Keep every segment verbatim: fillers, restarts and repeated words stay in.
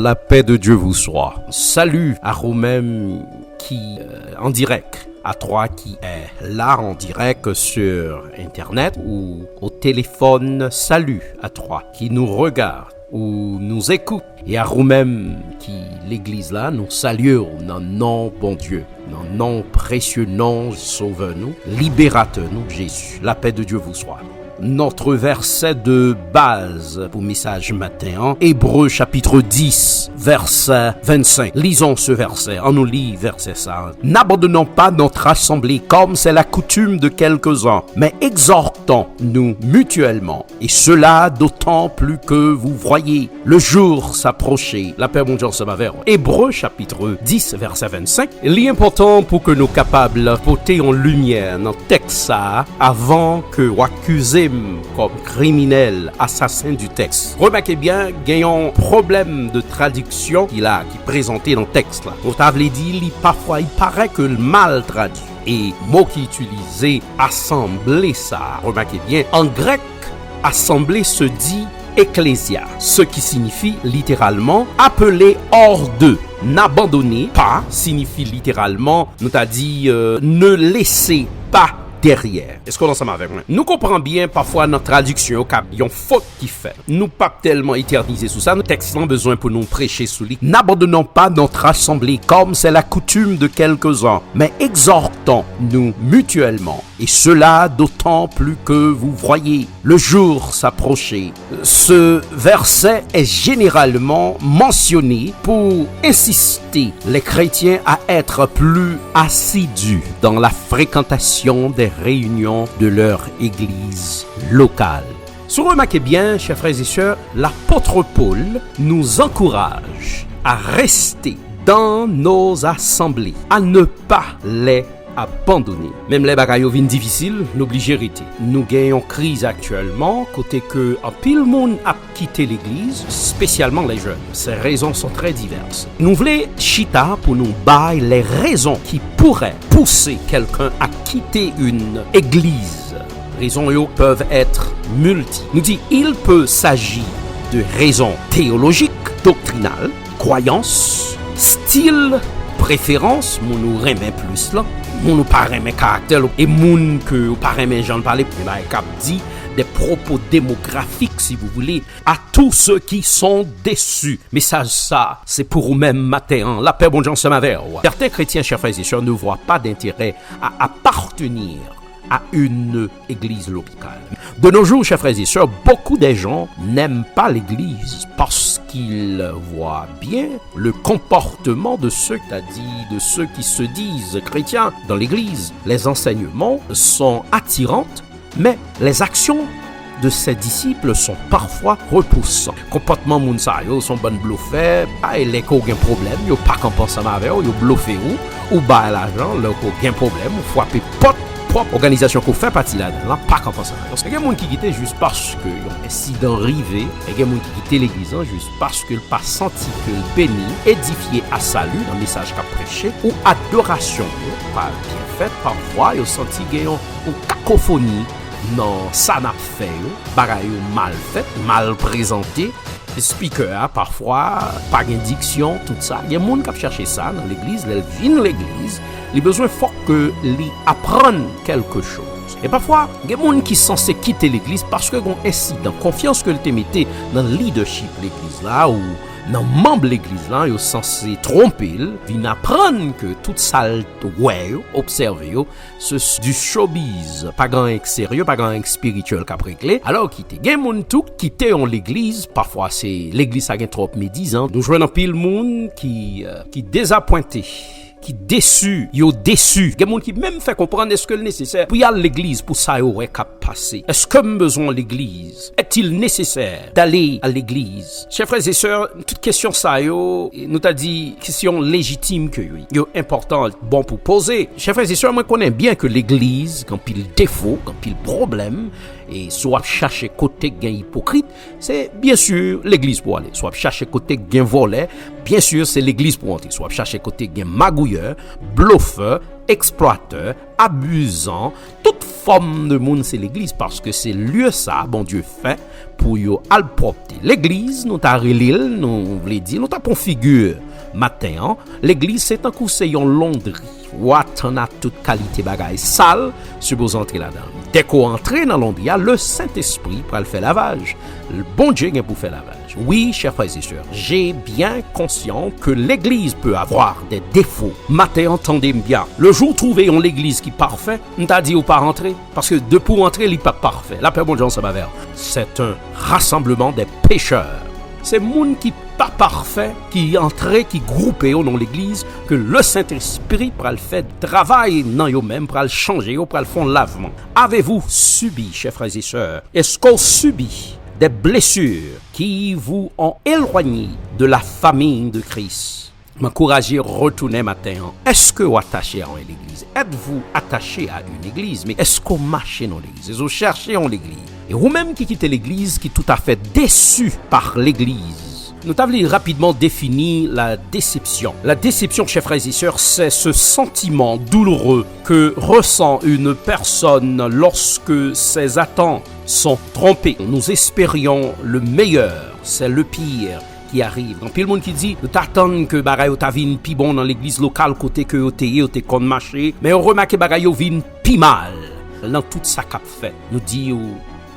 La paix de Dieu vous soit. Salut à Romain qui euh, en direct, à toi qui est là en direct sur Internet ou au téléphone. Salut à toi qui nous regarde ou nous écoute. E a ou menm ki legliz la, nou salye w nan non Bondye, nan non presye non Sovè nou, Liberatè nou, Jezi. La paix de Dieu vous soit. Notre verset de base pour message matin, hein, Hébreux chapitre dix, verset vingt-cinq. Lisons ce verset. Annou li vèsè sa. N'abandonnons pas notre assemblée comme c'est la coutume de quelques-uns, mais exhortons-nous mutuellement, et cela d'autant plus que vous voyez le jour s'approcher. Lapè Bondye ansanm avè w. Ebre chapit dis, vèsè vennsenk. Li enpòtan pou ke nou kapab pote yon limyè nan tèks sa a avan ke w akize m kòm kriminèl, asasen di tèks. Remake byen, gen yon pwoblèm de tradiksyon ki la, ki prezante nan tèks la. Sa vle di, li pafwa, li parèt ke l mal tradui. E mo ki itilize, asanble sa a, remake byen, an grèk, assemblée se dit ecclesia, ce qui signifie littéralement appeler hors d'eux. N'abandonnez pas signifie littéralement, nou ta di, euh, ne laissez pas derrière. Èske w ansanm avèk mwen? Nou konprann byen, pafwa nan tradiksyon yo ka yon fot ki fèt. Nou p ap tèlman etènize sou sa, tèks lan bezwen pou nou preche sou li. N'abandonnons pas notre assemblée comme c'est la coutume de quelques-uns, mais exhortons-nous mutuellement, et cela d'autant plus que vous voyez le jour s'approcher. Ce verset est généralement mentionné pour inciter les chrétiens à être plus assidus dans la fréquentation des réunions de leur église locale. Si w remake byen, chè frè e sè, lapot Pòl nou ankouraj à rester dans nos assemblées, à ne pas les abandonner. Menm lè bagay yo vin difisil, nou blije rete. Nou gen yon kriz aktyèlman kote ke anpil moun ap kite legliz, espesyalman les jeunes. Ces raisons sont très diverses. Nou vle chita pou nou bay les raisons qui pourraient pousser quelqu'un à quitter une église. Raisons yo peuvent être multi. Nou di, il peut s'agir de raisons théologiques, doctrinales, croyances, style, préférence, moun ou renmen plis lan, moun ou pa renmen karaktè l, e moun ke ou pa renmen jan l pale, e bagay k ap di, des propos démographiques, si vous voulez, à tous ceux qui sont déçus. Mesaj sa, se pou ou menm maten an. Lapè Bondye ansanm avè w. Certains chrétiens, chers frères et sœurs, ne voient pas d'intérêt à appartenir à une église locale. De nos jours, chers frères et sœurs, beaucoup de gens n'aiment pas l'église parce qu'ils voient bien le comportement de ceux, c'est-à-dire de ceux qui se disent chrétiens dans l'église. Les enseignements sont attirants, mais les actions de ses disciples sont parfois repoussantes. Konpòtman moun sa yo, se yon bann blofè, e lè ke w gen pwoblèm, yo pa kanpe ansanm avè w, yo blofe w, ou bay lajan, lè ke w gen pwoblèm, ou frape pòt pwòp òganizasyon ke w fè pati ladan l lan, pa kanpe ansanm avè w. Gen moun ki kite jis paske yon ensidan rive, e gen moun ki kite legliz lan jis paske l pa santi ke l beni, edifye a sali nan mesaj k ap preche, ou adorasyon yo pa byen fèt, pafwa yo santi gen yon, yon kakofoni nan sa n ap fè yo, bagay yo mal fèt, mal prezante, speaker a pafwa pa gen diksyon, tout sa. Gen moun k ap chèche sa nan legliz, lè l vin legliz, li bezwen fòk ke li aprann kèlke choz. E pafwa, gen moun ki sanse kite legliz paske gen yon ensidan, konfyans ke l te mete nan lidèchip legliz la ou nan manm legliz la, yo sanse twonpe l, vin aprann ke tout sa l wè yo, obsève yo, se s-, du showbiz. Pa gen anyen k serye, pa gen anyen k espirityèl k ap regle. Alò, kite. Gen moun tou ki kite yon legliz, pafwa se legliz sa gen twòp medizan. Nou jwenn anpil moun ki, euh, ki dezapwente, ki desi, yo desi. Gen moun ki menm fè konprann, èske l nesesè pou y al legliz pou sa yo wè k ap pase? Èske m bezwen legliz? Est-il nécessaire d'aller à l'église? Chè frè e sè, tout kesyon sa yo, nou ta di kesyon lejitim ke yo ye. Yo enpòtan, bon pou poze. Chè frè e sè, mwen konnen byen ke legliz gen anpil defo, gen anpil pwoblèm, E si w ap chache kote k gen ipokrit, se byen si legliz pou w ale. Si w ap chache kote k gen vòlè, byen si se legliz pou w antre. Si w ap chache kote k gen magouyè, blofè, eksplwatè, abizan, tout fòm de moun se legliz, paske se lye sa Bondye fè pou yo al pwòpte. Legliz, nou ta rele l, nou vle di, nou ta pran figi maten an, legliz se tankou se yon londri. W a tann a tout kalite bagay sal sipoze antre ladan l. Dèke w antre nan londri a, le Sentespri pral fè lavaj. Bondye gen pou fè lavaj. Oui, chers frères et sœurs, j'ai bien conscient que l'église peut avoir des défauts. Maten an, tande m byen. Le jou w twouve yon legliz ki pafè, m ta di w pa rantre. Paske depi w antre, li pa pafè. Lapè Bondye ansanm avè w. C'est un rassemblement des pécheurs. Se moun ki pa pafè, ki antre, ki gwoupe yo nan legliz, ke le Sentespri pral fè travay nan yo menm, pral chanje yo, pral fè yon lavman. Avez-vous subi, chers frères et sœurs, est-ce que vous subi des blessures qui vous ont éloigné de la famille de Christ? M ankouraje retounen maten an. Èske w atache a yon legliz? Êtes-vous attaché à une église? Men èske w mache nan legliz? Èske w chache yon legliz? E ou menm ki kite legliz, ki toutafè desi pa legliz? Nou ta vle rapidman defini la déception. La déception, chers frères et sœurs, c'est ce sentiment douloureux que ressent une personne lorsque ses attentes sont trompées. Nous espérions le meilleur, c'est le pire qui arrive. Anpil moun ki di, yo t atann ke bagay yo ta vin pi bon nan legliz lokal kote ke yo te ye, yo te konn mache, men yo remake bagay yo vin pi mal. Nan tout sa k ap fèt, nou di yo,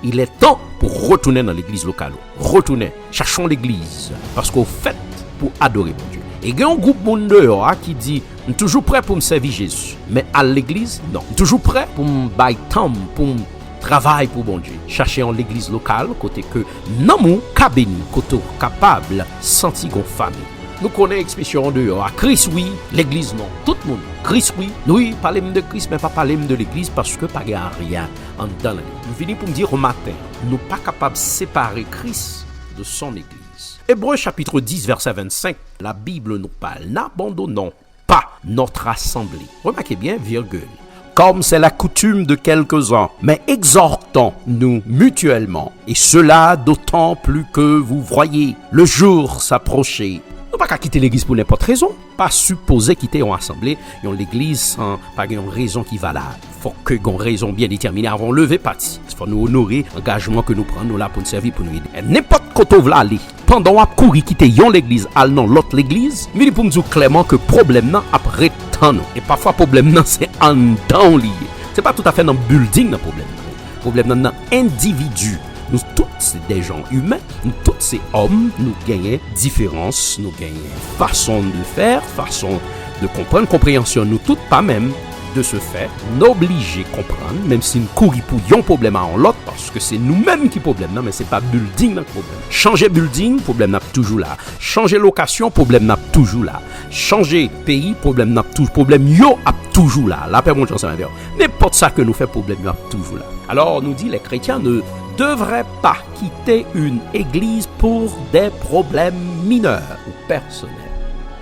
il est temps pou retounen nan legliz lokal ou. Retounen, chache yon legliz, paske w fèt pou adore Bondye. E gen yon gwoup moun deyò a ki di, m toujou prè pou m sèvi Jezi, men al legliz, non. M toujou prè pou m bay tan m, pou m travay pou Bondye. Chache yon legliz lokal kote ke nanm ou ka beni, kote w kapab santi gon fanmi. Nou konnen ekspresyon an deyò a, Kris wi, legliz non. Tout moun, Kris wi. Wi, pale m de Kris, men pa pale m de legliz, paske pa gen anyen anndan legliz. M vini pou m di w maten, nou pa kapab separe Kris de son legliz. Ebre chapit dis, vèsè vennsenk, la Bib nou pale, n'abandonnons pas notre assemblée. Remarquez bien, virgule. Comme c'est la coutume de quelques-uns, mais exhortons-nous mutuellement, et cela d'autant plus que vous voyez le jour s'approcher. Nou pa ka kite legliz pou nenpòt rezon. Pa sipoze kite yon asanble, yon legliz san pa gen yon rezon ki valab. Fòk ke gen yon rezon byen detèmine avan w leve pati. Fò nou onore angajman ke nou pran, nou la pou n sèvi, pou nou ede. Nenpòt kote w vle ale, pandan w ap kouri kite yon legliz al nan lòt legliz, m vini pou m di w klèman ke pwoblèm nan ap ret tann ou. E pafwa pwoblèm nan se anndan w li ye. Se pa toutafè nan bilding nan pwoblèm nan ye. Pwoblèm nan nan endividi. Nou tout se de jan imen, nou tout se òm, nou genyen diferans, nou genyen fason de fè, fason de konprann, konpreyansyon nou tout pa menm. De ce fait, n oblije konprann, menm si n kouri pou yon pwoblèm a yon lòt, paske se nou menm ki pwoblèm nan, men se pa bilding nan ki pwoblèm. Chanje bilding, pwoblèm nan ap toujou la. Chanje lokasyon, pwoblèm nan ap toujou la. Chanje peyi, pwoblèm nan ap toujou, pwoblèm yo ap toujou la. Lapè Bondye ansanm avè w. Nenpòt sa ke nou fè, pwoblèm yo ap toujou la. Alors, nous dit, les chrétiens ne devraient pas quitter une église pour des problèmes mineurs ou personnels.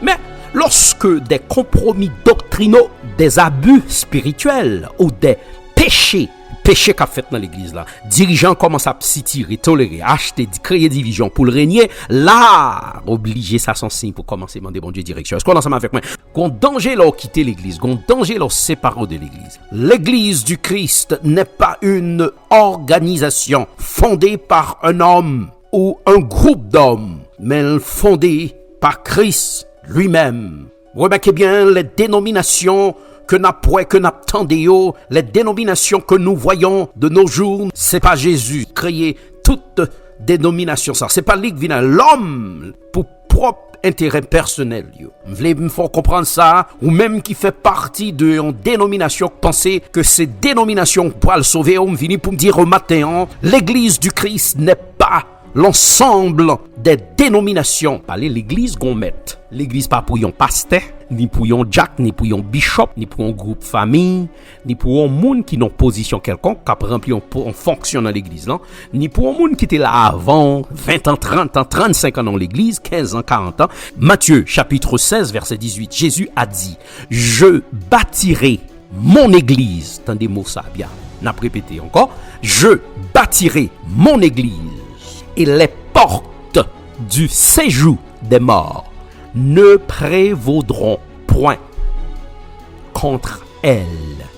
Mais lorsque des compromis doctrinaux, des abus spirituels ou des péchés, peche k ap fèt nan legliz la, dirijan kòmanse ap sitire, tolere, achte, di- kreye divizyon pou l renye, la, oblije sa se yon siy pou kòmanse mande Bondye direksyon. Èske w ansanm avèk mwen? Gon danje lè w kite legliz, gon danje lè w separe w de legliz. L'église du Christ n'est pas une organisation fondée par un homme ou un groupe d'hommes, men l fonde pa Kris li menm. Remarquez bien, les dénominations que n ap wè, ke n ap tande yo, les dénominations que nous voyons de nos jours, se pa Jezi kreye tout denominasyon sa. Se pa li k vin a lòm pou pwòp enterè pèsonèl yo. M vle m fè w konprann sa, ou menm ki fè pati de yon denominasyon k panse ke se denominasyon k pral sove w, m vini pou m di w maten an, l'église du Christ n'est pas l'ensemble des dénominations. Pale legliz gon mèt. Legliz pa pou yon pastè, ni pou yon dyak, ni pou yon bishop, ni pou yon gwoup fanmi, ni pou yon moun ki nan pozisyon kèlkonk, k ap ranpli yon po- yon fonksyon nan legliz lan, ni pou yon moun ki te la avan, ven an, trant an, trannsenk an nan legliz, kenz an, karant an. Matthieu chapitre seize, verset dix-huit, Jésus a dit, je bâtirai mon église. Tande mo sa byen. N ap repete ankò. Je bâtirai mon église, et les portes du séjour des morts ne prévaudront point contre elle.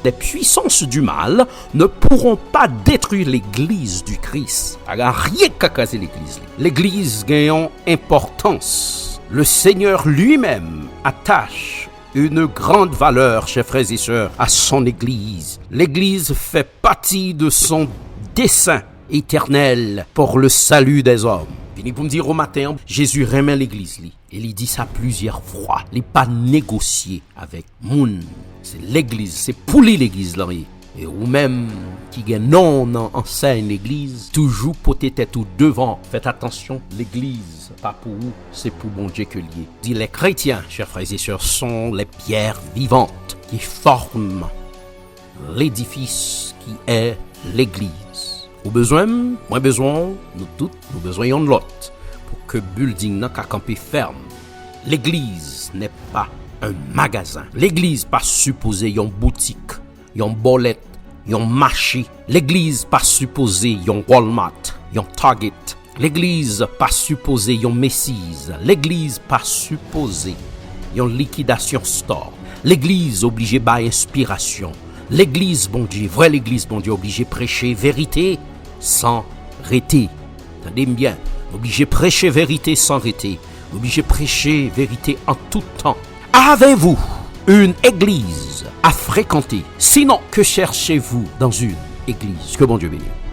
Les puissances du mal ne pourront pas détruire l'église du Christ. Pa gen anyen k ka kraze legliz li. Legliz gen yon enpòtans. Le Seigneur lui-même attache une grande valeur, chers frères et sœurs, à son Église. L'Église fait partie de son dessein éternel pour le salut des hommes. Vini pou m di w maten an, Jezi renmen legliz li. E li di sa plizyè fwa. Li pa negosye avèk moun. Se legliz, se pou li legliz lan ye. E ou menm ki gen non w nan ansèy legliz, toujou pote tèt ou devan. Fèt atansyon, legliz pa pou ou, se pou Bondye ke l ye. Di, les chrétiens, chers frères et sœurs, sont les pierres vivantes qui forment l'édifice qui est l'église. Ou bezwen m, mwen bezwen w, nou tout, nou bezwen yonn lòt pou ke building nan ka kanpe fèm. L'église n'est pas un magasin. Legliz pa sipoze yon boutik, yon bòlèt, yon mache. Legliz pa sipoze yon Walmart, yon Target. Legliz pa sipoze yon Macy's. Legliz pa sipoze yon likidasyon store. Legliz oblije bay enspirasyon. Legliz Bondye, vrè legliz Bondye oblije preche verite san rete. Tande m byen, oblije preche verite san rete. Oblije preche verite an tout tan. Avez-vous une église à fréquenter? Sinon, que cherchez-vous dans une église? Que Bondye beni w.